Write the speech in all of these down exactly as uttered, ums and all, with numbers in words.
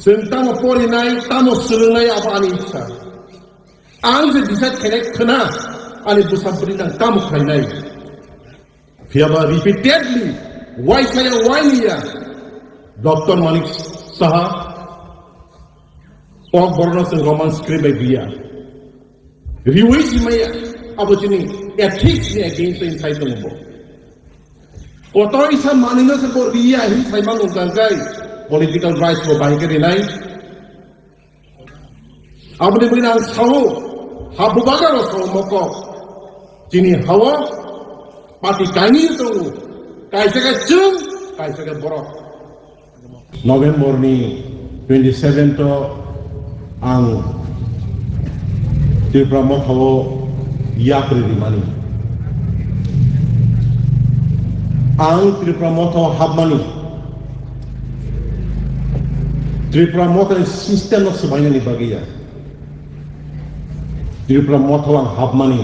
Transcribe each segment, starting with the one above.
Chwng tamo porinai, tamo swrwngnai, abo ani ichha. Ang je decide khainai khwna, ani bwsa bwrwi nang tamo khlainai. Phiyaba repeatedly, waisa ya, waini ya, Doctor Manik Saha, kok borokno chwng Roman script bai biya. Riwi simaya, abo chini ethics ni against o insai tongo bo. Kotor isa manino se bo riya hin sai mano tangkai political rights bo bahai khe rinai. Aboni bini ang sao, ha bubagra ro sao mokok. Chini hao, party kaini tongo. Kaisa khe chwng, kaisa khe borok. November ni twenty seven to ang Tripura Motha o yapri rimani. Ang Tripura Motha o hapmani. Tripura Motha ni system no swbainani bagwi ya. Tripura Motha o ang hapmani.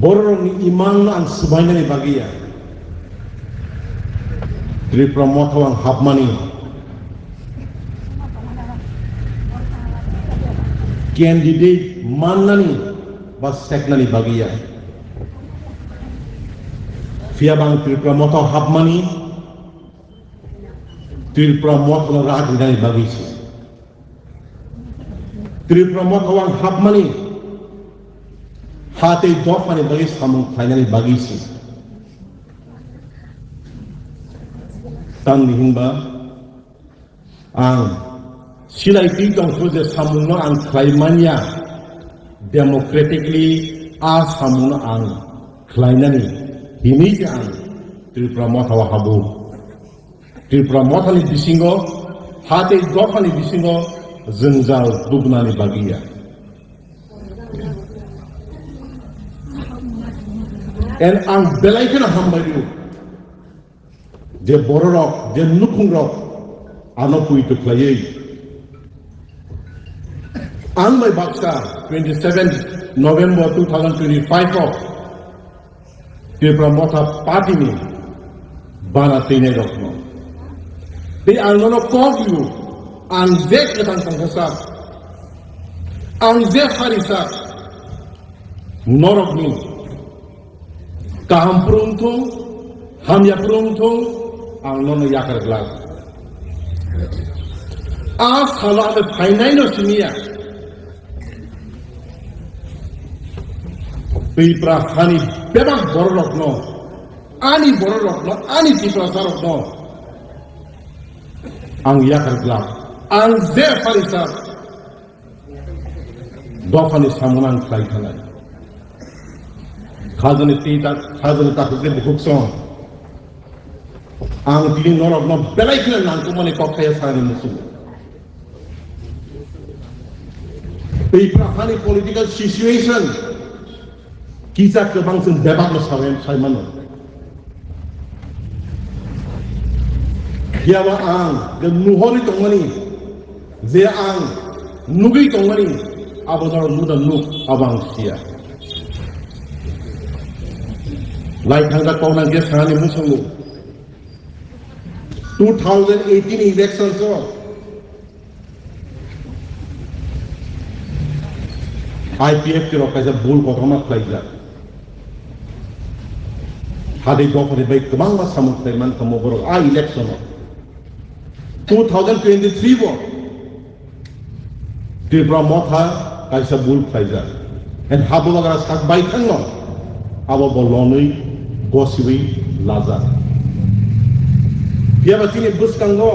Bororokni imangno ang swbainani bagwi ya. Tripura Motha o ang hapmani. Candidate mannani ba seknani bagwi ya. Phiyaba ang Tripura Motha o hapmani. Tripura Motha no rak rinani bagwi se. Tripura Motha o ang hapmani, ha tei dophani bagwi samung khlainani bagwi se. Tamni hinba ang silai twi tongphuru je samungno ang khlai manya, democratically a samungno ang khlainani hinwi se ang Tripura Motha o habu. Tripura Mothani bisingo, ha tei dophani bisingo jwngjal dubnani bagwi ya. And ang belai kheno hambai rw je bororok, je nukhungrok ano puitu khlaiwi ang bai baksa twenty seven November two thousand twenty five o Tripura Motha Party ni bana teinai rokno. Tei ang nono kok liu, ang je kwthang tongthoksa, ang je harisa, norokni kaham phuru wngthung, hamya phuru wngthung, ang nono yakar glak. A salo ang phainaino siniya. Tipra hani bebak bororokno, ani bororokno, ani Tiprasarokno ang yakar glak. Ang je pharisar dophani samung ang khlai thanai. Khajani twi ta, khajani takhuk je bukhuk song. Ang tini norokno belai kheno nangkukmani kok thaya sanani muchungo. Tei Prakhani political situation kisa kwbang chwng bebakno sawi, saimano. Phiyaba ang je nuhorwi tongmani, je ang nugwi tongmani, abo norok nuda nuk, abo ang siya. Lai thangda kok nang je sanani muchungo. Two thousand eighteen elections o I P F T rok kaisa bul kotorma khlaijak. Hadwi dophani bai kwbangma samung khlai man tongmo borok a election o. Two thousand twenty-three bo Tripura Motha kaisa bul khlaijak. And habubagra sak baithangno abo bo lonwi gosiwi lajak. Phiyaba chini bwskango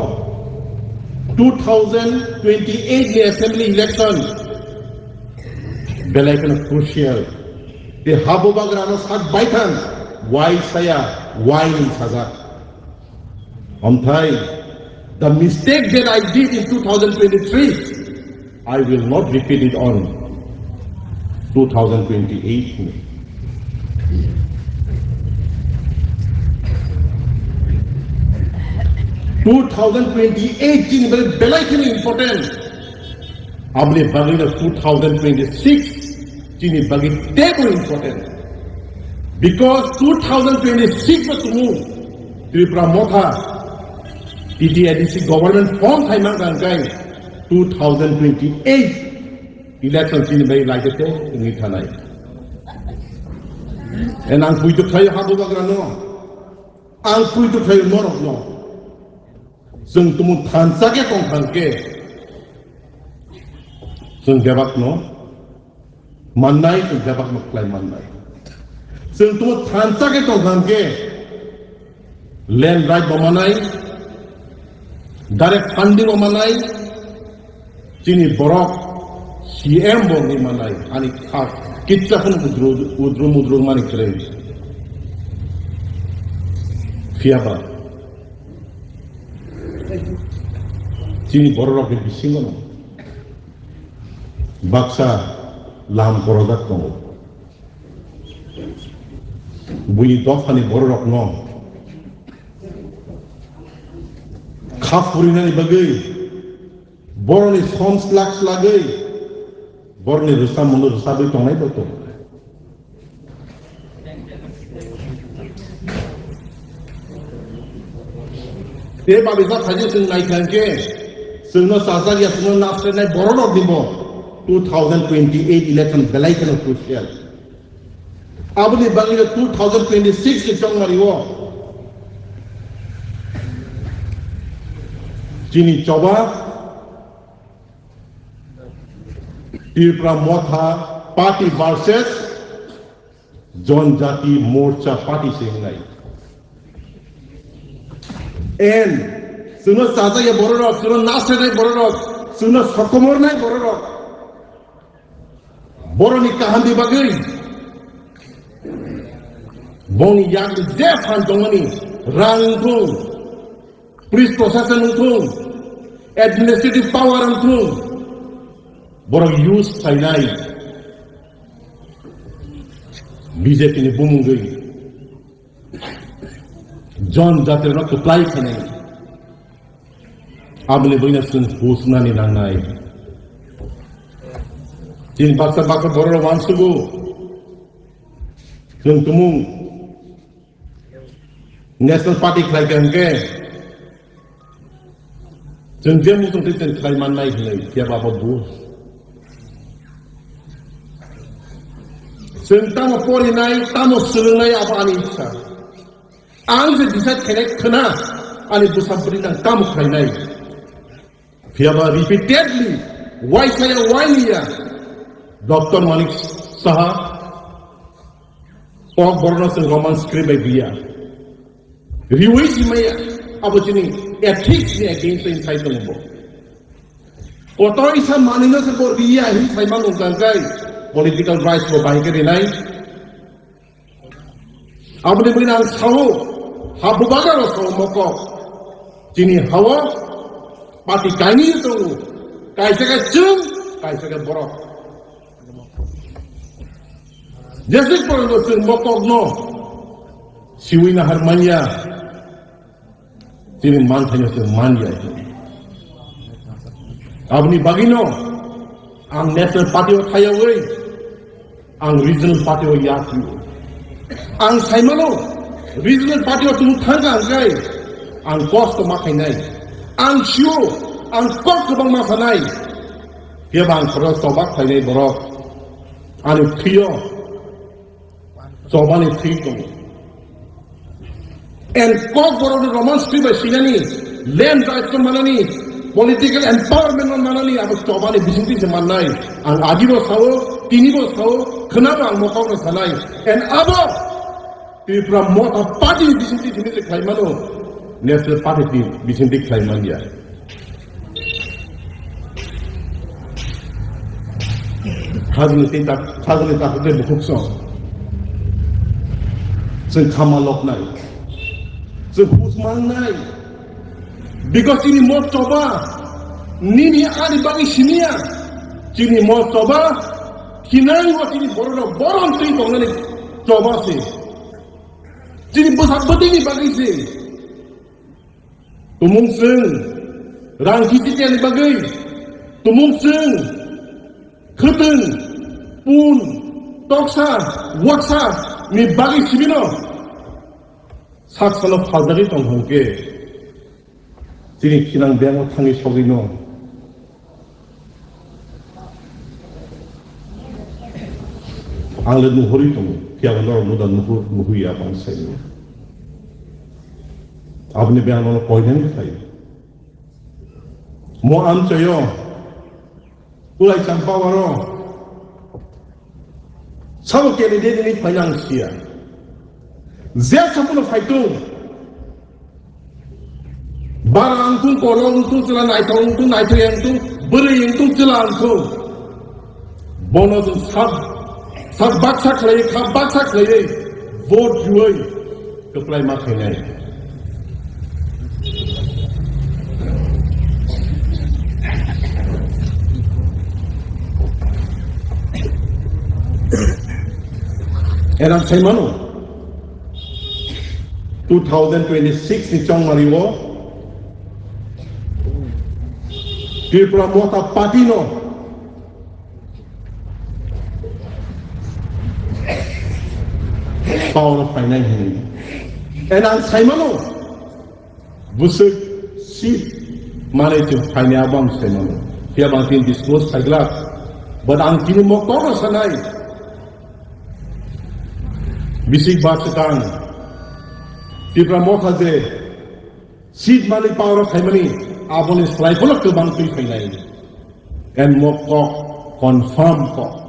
two thousand twenty-eight ni assembly election belai kheno crucial. Tei habubagrano sak baithang wai saya, wai ni sajak. Omthai, the mistake that I did in two thousand twenty-three, I will not repeat it on two thousand twenty-eight. Two thousand twenty-eight chini bagwi belai kheno important. Aboni bagwi no two thousand twenty-six chini bagwi teibo important. Because two thousand twenty-six o tongo Tripura Motha T T A D C government form khai mang kang kai two thousand twenty-eight election chini bai lai te wngwi thanai. En ang puitu khai ha bubagra no. Ang puitu khai norok no. Chwng tumu thansa khe tong thang khe chwng bebak no mannai, chwng bebak no khlai mannai. Chwng tumo thansa khe tong thang khe land right bo manai, direct funding bo manai, chini borok C M bo wngwi manai, ani kha kitsa phano udru, udru mudru mani kwrwi. Phiya ba chini bororokni bisingo no baksa lam korojak tongo. Buini dophani bororokno kha phurinani bagwi, boroni som slak slagwi, boroni rwchapmungno rwchapwi tongnai bo tongo. Tei babisa khaji chwng nai thang khe, chwngno chajak ya, chwngno nasrenai bororok ni bo two thousand twenty-eight election belai kheno crucial. Aboni bagwi two thousand twenty-six ni chongmari o chini choba Tripura Motha Party versus Janjati Morcha Party se wngnai. En, chwngno chajak ya bororok, chwngno nasrenai bororok, chwngno sokomornai bororok. Boroni kaham ni bagwi, boni yak je phan tongmani, rang wngthung, police proshashan wngthung, administrative power wngthung, borok use khlainai B J P ni bumungwi. Jon jatirno kwplai khainai. Aboni buino chwng husnani nangnai. Chini baksa baksa bororok uansugo. Chwng tumung National Party khlai kha hwnkhe, chwng je muchung twi chwng khlai mannai hinwi phiya ba bo bu. Chwng tamo porinai, tamo swrwngnai abo ani ikha. Ang je decide khainai khwna ani bwsa bwrwi nang tamo khlainai. Phiya ba repeatedly, waisa ya waini ya, Doctor Manik Saha, kok borokno chwng Roman script bai biya. Riwi simaya, abo chini ethics ni against in sai tongo bo. Kotor isa manino se bo riya hin sai mano kangkai political rights bo bahai ke rinai. Aboni bagwi ang sao, ha bubagra ro sao mokok. Chini hao, pati kaini tongo. Kaisa ka chwng, kaisa ka borok. Jesik porno chwng mokokno siwi nahar manya, chini manthaino chwng manya. Aboni bagwino ang National Party o thaiyawi, ang Regional Party o yaphio. Ang saimano, Regional Party o tung thangka hwnkhe ang kosto ma khainai. Ang sio, ang kok kwbangma sanai. Phiya ba ang khoro chobak khainai borok. Ani thwio chobani thwi tongo. And kok borokni Roman script bai sinani, land rights no manani, political empowerment no manani, abo chobani bisingtwi se mannai. Ang ajibo sao, tinibo sao, khwnabo ang mokokno sanai. And abo Tripura Motha Party ni bisingtwi simi se khlai mano, National Party ni bisingtwi khlai manya. Hajni tei tak, hajni tak tei bukhuk song. Chwng khama loknai. Chwng hus mangnai. Because chini mo choba, nini ani bagwi simiya. Chini mo choba, kinango chini borok boron twi tongnani choba se. Chini bwsa bwtwini bagwi se. Tumung chwng rang kiti tiyani bagwi, tumung chwng khwtwng, pun, toksa, waksa ni bagwi sibino. Sak salo phaljagwi tong hwnkhe, chini khinang beng o thangwi sogwi no. Ang le nuhuri tongo, phiya bo norok no da nuhur, nuhui ya bang sai. Aboni beng no koinani khai. Mo amchayo, Kulai Chang Power o. Sabo candidate ni phaina ang siya. Je sabuno phaitung. Bara wngthung, kolok wngthung, chwla naithok wngthung, naithok wngthung, bwrwi wngthung, chwla wngthung. Bono chwng sak, sak baksa khlaiwi, kha baksa khlaiwi, vote rwwi kwplai ma khainai. Enang sai mano, two thousand twenty-six ni chongmari o Tripura Motha Party no power o phainai hinwi. Enang sai mano, bwswk seat manwi chwng phainai abo ang sai mano. Phiya bang tin disclose khaiglak. But ang tini mo kok sanai. Bisik ba swkang Tripura Motha je seat malik power o phaimani, aboni slai phano kwbang twi phainai. And mo kok confirm kok